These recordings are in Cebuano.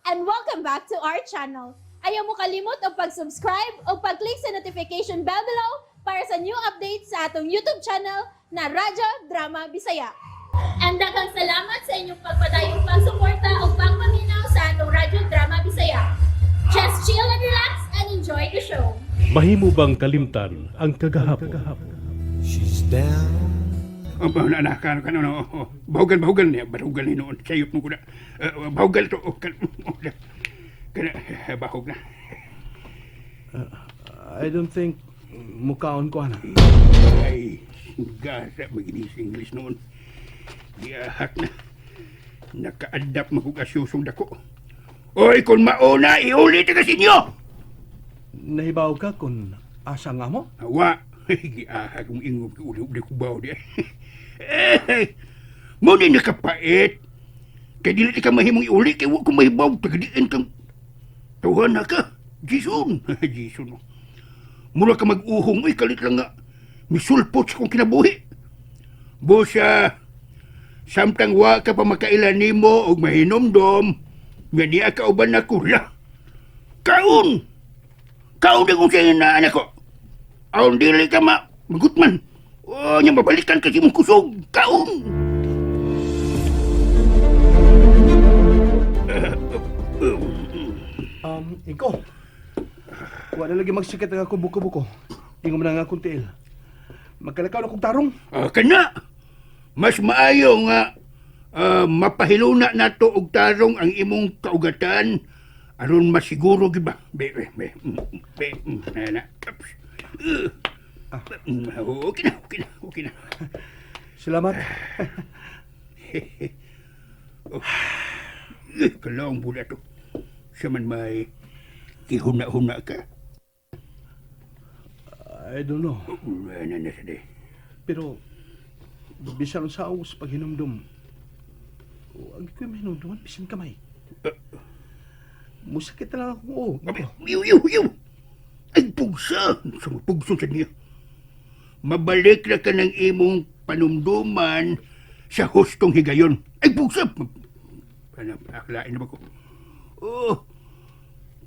And welcome back to our channel. Ayaw mo kalimot og pag-subscribe o pag-click sa notification bell below para sa new updates sa atong YouTube channel na Radyo Drama Bisaya. And daghang salamat sa inyong pagpadayong pagsuporta o pagpaminaw sa atong Radyo Drama Bisaya. Just chill and relax and enjoy the show. Mahimo bang kalimtan ang kagahapon? She's down. Oh, na na kan kan no. Bahugal bahugal niya, bahugal ni noon. Sayop mo ko na. Bahugal to. Oh, kan kana bahog na. I don't think mukaon ko, ana. Ay, gasa maginis English noon. Giahak na. Naka-adapt makugasyusong dako. Oy, kung mauna, iulit ka sa inyo! Nahibaw ka kung asa nga mo? Wa. Giahak kong ingog uli-uli ko baw di. Eh, mo ni nakapait. Kay dili ka mahimong iuli kay wa ko mahibaw tagadiin kang tuhan na ka. Jason, Jason. Mura ka mag-uhong ay kalit lang nga. Misulpot sa kong kinabuhi. Busa, samtang wa ka pa makaila nimo og mahinomdom, nga niya ka uban na kula. Kaon! Kaon na kung sa'yo na anak ko. Aon dili ka ma magutman. O, nya mabalikan ka sa imong kusog. Kaon! Ikaw. Wa na lagi magsikit ang akong buko-buko. Ingon man ang akong tiil. Magkalakaw na kong tarong. Ah, kana! Mas maayo nga mapahiluna nato og tarong ang imong kaugatan aron masiguro gid ba. Be be be. Be na na. Ups. Okay na, okay na, okay na. Salamat. Eh, kalaong buda to. Siya man may kihuna-huna ka. I don't know. Na na sa di. Pero, bisan sa ako sa paghinumdum, huwag ko yung mahinumduman, bisan kamay. Musakit na lang ako. Oo. Ngabi, iw, iw, iw. Ay, pugsa. Sa pugso sa niya. Mabalik na ka ng imong panumduman sa hustong higayon. Ay, pugsa. Ano, akalain na ba ko? Oh,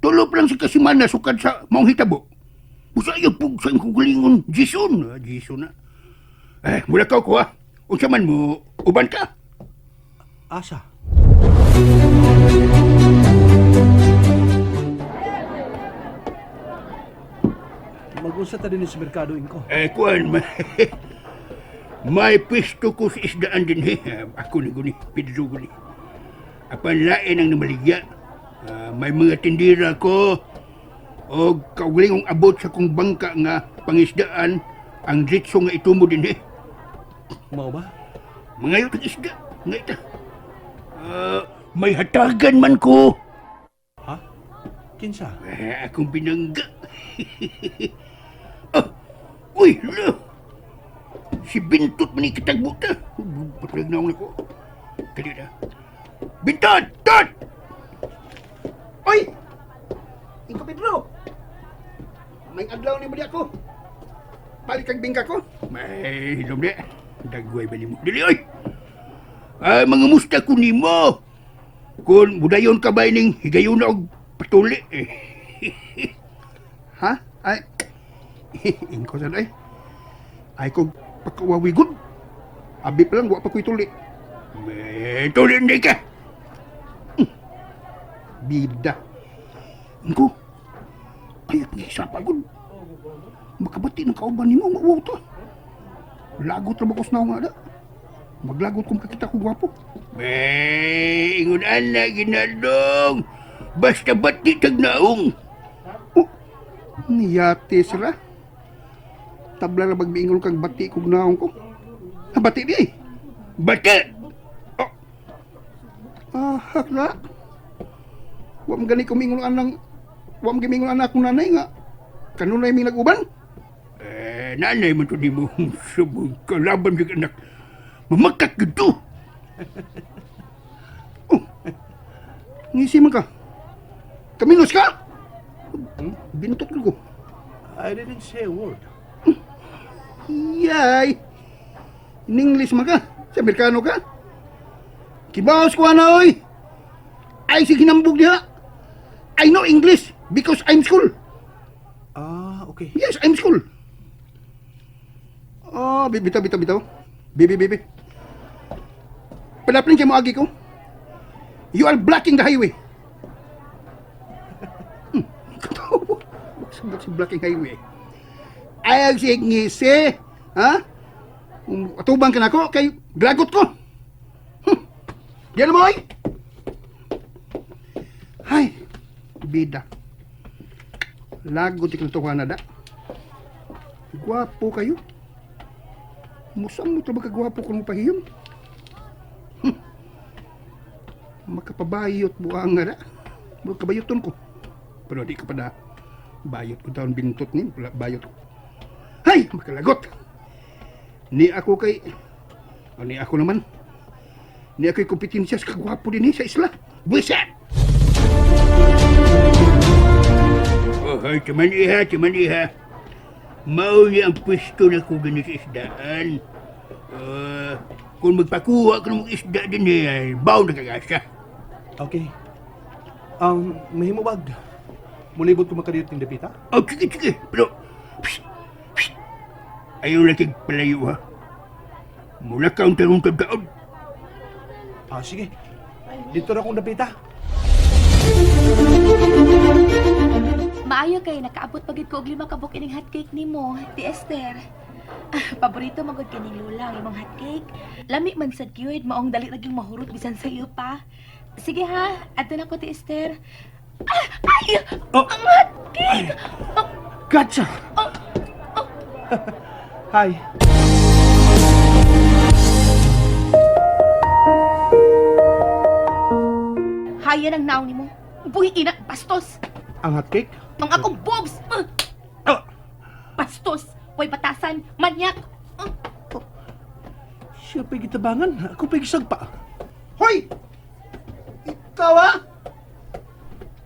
tulo pa lang si Kasimana sukad sa maong hitabo. Busa iyo, pugsa ang kugulingon. Jason. Ah, Jason na. Eh, mula ka ko ha. Unsa man mo, uban ka. Asa? Mag-usa ta din sa merkado, Inko. Eh, kuan, may, may pisto ko sa isdaan din eh. Ako ni guni, Pedro guni. Apan lain ang namaligya. Ah, may mga tindira ko o kaugalingong abot sa kong bangka nga pangisdaan ang ritso nga itumo din eh. Mao ba? Mga yun isda, nga ita. Ah, may hatagan man ko. Ha? Kinsa? Eh, akong binangga. Ah, uy, lo. Si Bintot man ikitagbo ta. Patlag na ako. Kali na. Bintot! Tot! Oy! Inko Pedro! May adlaw ni bali ako. Balik kang bingka ko. May hilom di. Dagway ba nimo? Dili, oy! Ay, mga musta ko nimo. Kung budayon ka ba ining higayon na og patuli. Eh. Ha? Ay, ingko sad ay. Ay ko pagkawawigod. Abi pa lang, wa pa ko'y tuli. May tuli hindi ka. Bida. Ingko, ay, isa pagod. Makabati ng kauban nimo, mauwaw to. Lagot ra ba ko sa naong nga da? Maglagot kung kakita ko gwapo. May ingon ana ginadong. Basta bati tag naong. Oh, niyate sila. Tabla ra magbiingol kang bati kog naong ko. Ha, bati di ay. Bati. Oh. Ah, hakla. Wa man gani ko mingon anang wa man gimingon anak akong nanay nga kanunay mi nag-uban. Eh, nanay man to nimo subong kalaban jud anak. Mamakat gud to. Oh. Ngisi man ka. Kaminos ka. Bintot ko. I didn't say a word. Yay! In English man ka? Sa Amerikano ka? Kibaos ko ana oy! Ay sige hinambog diha. I know English because I'm school. Ah, okay. Yes, I'm school. Oh, bitaw, bitaw, bitaw. Bibi, bibi. Palaplin kay mo agi ko. You are blocking the highway. Katawa. Baksa blocking highway. Ay, sige, ngisi. Ha? Atubang ka na ko, kay glagot ko. Diyan mo, ay. Ay, bida. Lagot ikang tuwa na da. Gwapo kayo. Musang mo talaga kagwapo kung pahiyom. Makapabayot buang nga da. Makabayoton ko. Pero di ka pa da. Bayot ko taon bintot ni. Bayot ko. Hay! Makalagot! Ni ako kay... O, ni ako naman. Ni ako'y kompetensya sa kagwapo din eh, sa isla. Buwisit! Oh, hay, tuman iha, tuman iha. Mao ni ang pwesto na ko din sa isdaan. Kung magpakuha ka ng isda din eh, ay baw na kagasa. Okay. Mahimo bag. Mulibot ko makadiyot ning dapita? Oh, sige, sige. Pero, psst, psst. Ayaw lang kay palayo ha. Mula ka ang tarong kagaon. Ah, sige. Dito na akong dapita. Maayo kay nakaabot pagid ko og lima ka buok ining hotcake nimo, ti Esther. Ah, paborito man gud kining lola ang imong hotcake. Lami man sad gyud, maong dali ra gyud mahurot bisan sa iyo pa. Sige ha, adto na ko ti Esther. Ah, ay! Oh. Ang hotcake! Oh, Gotcha! Hi. Haya ng naong nimo. Buhi ina, bastos. Ang hotcake? Ang akong boobs. Ah, Oh! bastos. Way batasan, manyak. Ah, Siya pa'y gitabangan. Ako pa'y gisagpa. Hoy! Ikaw ha?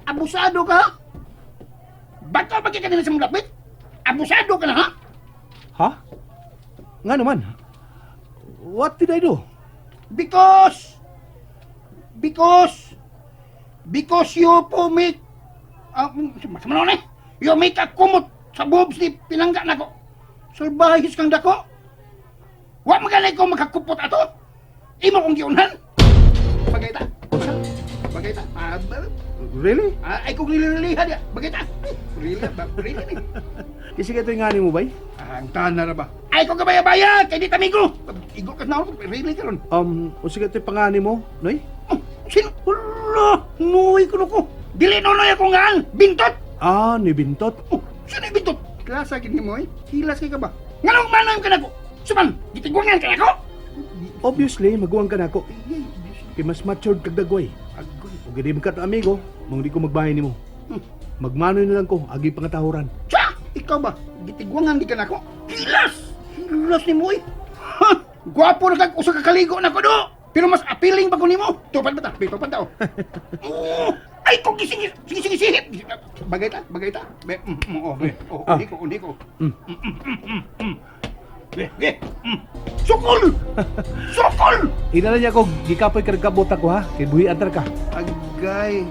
Abusado ka? Ba't ka bakit ka nila sa mong lapit? Abusado ka na ha? Ha? Nga naman. What did I do? Because because because you po make uh, eh. You make a kumot sa boobs ni pinangga nako. Salbahis kang dako. Wa magalay ko makakupot ato. Imo kong giunhan. Bagay ta. Bagay ta. Ah, Really? ah, ay kung lililiha dia. Bagay ta. Really, ba? Really ni. Kasi ito yung nga mo, bay? Ah, ang tanan na ba? Ay ko kabaya-baya kay di tamigo. Igo ka na really ka ron. O sige ito yung pangani mo, Noy? Oh, sino? Hala, nuy kuno ko. Dili nonoy ako ngaan. Bintot. Ah, ni Bintot. Oh, sino yung bintot? Klasa gini mo eh. Hilas kay ka ba? Nganong manoy ka nako? Suman, gitigwangan ka nako. Obviously, maguwang ka na ako. Ay, Kay mas matured kag dagway. agoy. O gadi ka to amigo, mong di ko magbahay nimo. Magmanoy na lang ko, agi pangatahuran. Tsa! Ikaw ba? Gitigwangan di ka nako. Hilas. Hilas ni mo eh. Ha! Gwapo na kag usa ka kaligo nako do. Pero mas appealing pa ko nimo. Tupad ba ta? Tupad ta. Oh. Ay ko gising sige sige sige. Bagay ta, bagay ta. Be, oh, be. Oh, Ah. uni ko, uni ko. Ge, ge. Sukol. Sukol. Hinala niya ko, gikapoy ka nagkabot ako ha, kay buhi antar ka. Agay.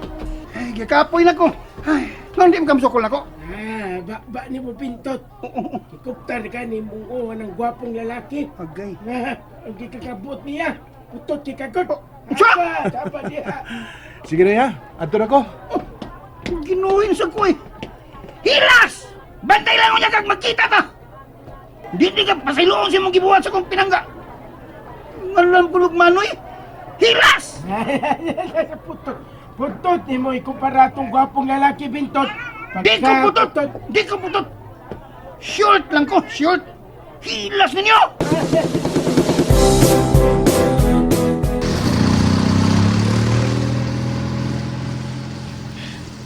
Ay, gikapoy na ko. Ay, nang di mo kamsukol nako. Ah, ba, ba ni mo pintot. Oo, oo. Ikuptan ka ni mong ng gwapong lalaki. Agay. Ah, ang gikakabot niya. Putot kikagot. Unsa? Apa, apa niya. Sige na ya, adto na ko. Ginuhin sa ko eh. Hilas! Bantay lang unya kag magkita ta. Di di ka pasayloon sa imong gibuhat sa kong pinangga. Ngalan ko manoy. Hilas! Putot. Putot ni mo ikumpara tong gwapong lalaki bintot. Di ko putot! Di ko putot! Short lang ko, short. Hilas ninyo!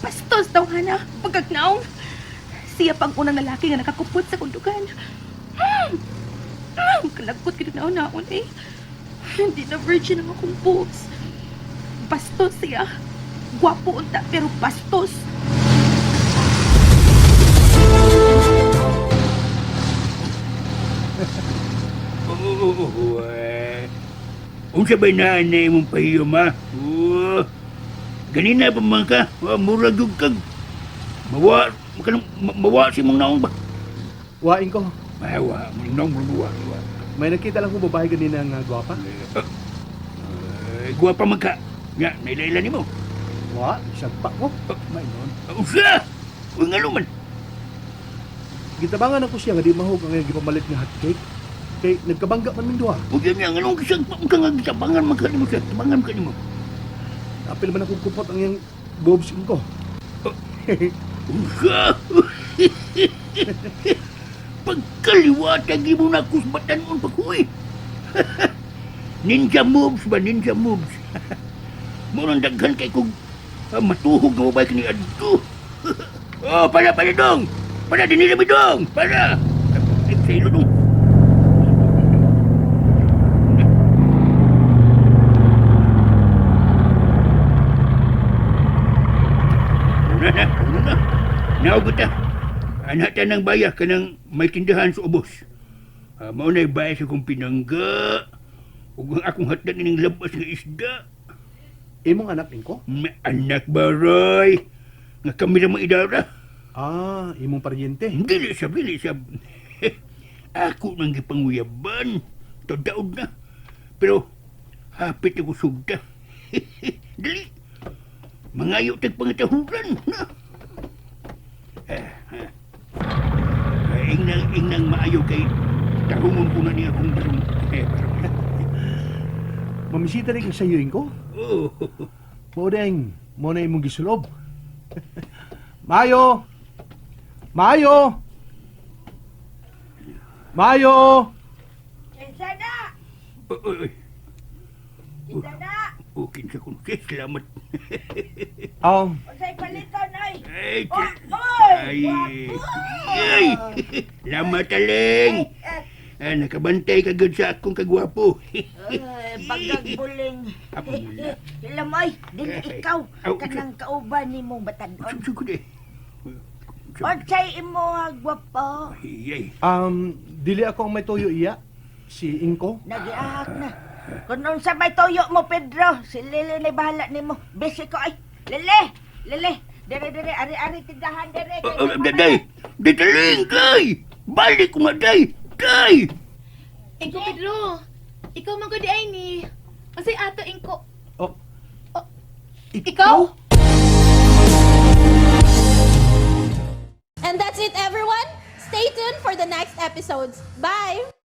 Bastos daw hana, pagkagnaong. Siya pang unang lalaki nga nakakupot sa kundugan. Kalagkot kita na naon eh. Hindi na virgin ang akong boobs. Bastos siya. Gwapo unta pero bastos. Oo, eh. Unsa ba na na imong pahiyom ha? Oo. Ganina pa man ka, wa mura gyud kag mawa kanang mawa si mong naong ba. Wain ko. Mawa mo naong mo mawa. Mawa. May nakita lang kong babae ganina nga gwapa. Eh, gwapa man ka. Nga, nailaila nimo. Wa, isagpa ko. May noon. Usa! Uy, ngano man. Gitabangan ako siya nga di mahog ang iyang gipamalit nga hotcake. Kay nagkabangga man ming duha. Uy, nga, nganong gisagpa man ka nga gitabangan man ka nimo siya. Tabangan ka nimo. Apil man akong kupot ang iyang boobs ko. Usa! Pagkaliwatag mo na ako sa batanon pag-uwi. Ninja moves ba? Ninja moves. Murang daghan kay kong matuhog nga babae kini adto. Oh, para para dong. Para dinila mi dong. Para. Ay, sa ilo dong. Una na, una na. Naog ta. Anak ta ng baya kanang may tindahan sa ubos. Mao na'y baya sa kong pinangga. Ug ang akong hatdan ning labas nga isda. Imong anak ko? May anak baroy. Nga kami ra maidara. Ah, imong paryente. Dili siya, dili siya. Ako nang gipanguyaban. Tadaog na. Pero hapit ako sugda. Dili. Mangayo tag pangatahuran. Na. Eh, eh. Eh, Ingnang, ingnang maayo kay tahungon ko na niya akong barong. Eh, barong. Mamisita rin sa iyo ko. Oh. Mao deng, mo na imong gisulob. Mayo! Mayo! Mayo! Kinsa na? Oy, oy. Kinsa na? Oh, kinsa ko. Eh, salamat. Unsay paliton oy? Ay, Oh, oy! ay, Gwapo! ay, Salamat, Aling. Ay, Ah, nakabantay ka gud sa akong kagwapo. ay, bagag buling. Apo muna. Hilamoy, dili Ay, ikaw aw, kanang kauban nimong batan-on. Sugod eh. Unsay imo nga gwapo? Ay, ay. Dili ako ang may tuyo iya. Si Inko. Nagiahak na. Kung unsa may tuyo mo, Pedro, si Lele na bahala nimo. Busy ko ay. Lele, Lele, dere dere ari-ari tindahan dere. Oh, oh, Day, day, day, day. Balik ko nga, day. Day. Ingko Pedro, ikaw man gud di ay ni. Unsay ato Ingko? Oh. Oh, ikaw? And that's it, everyone. Stay tuned for the next episodes. Bye!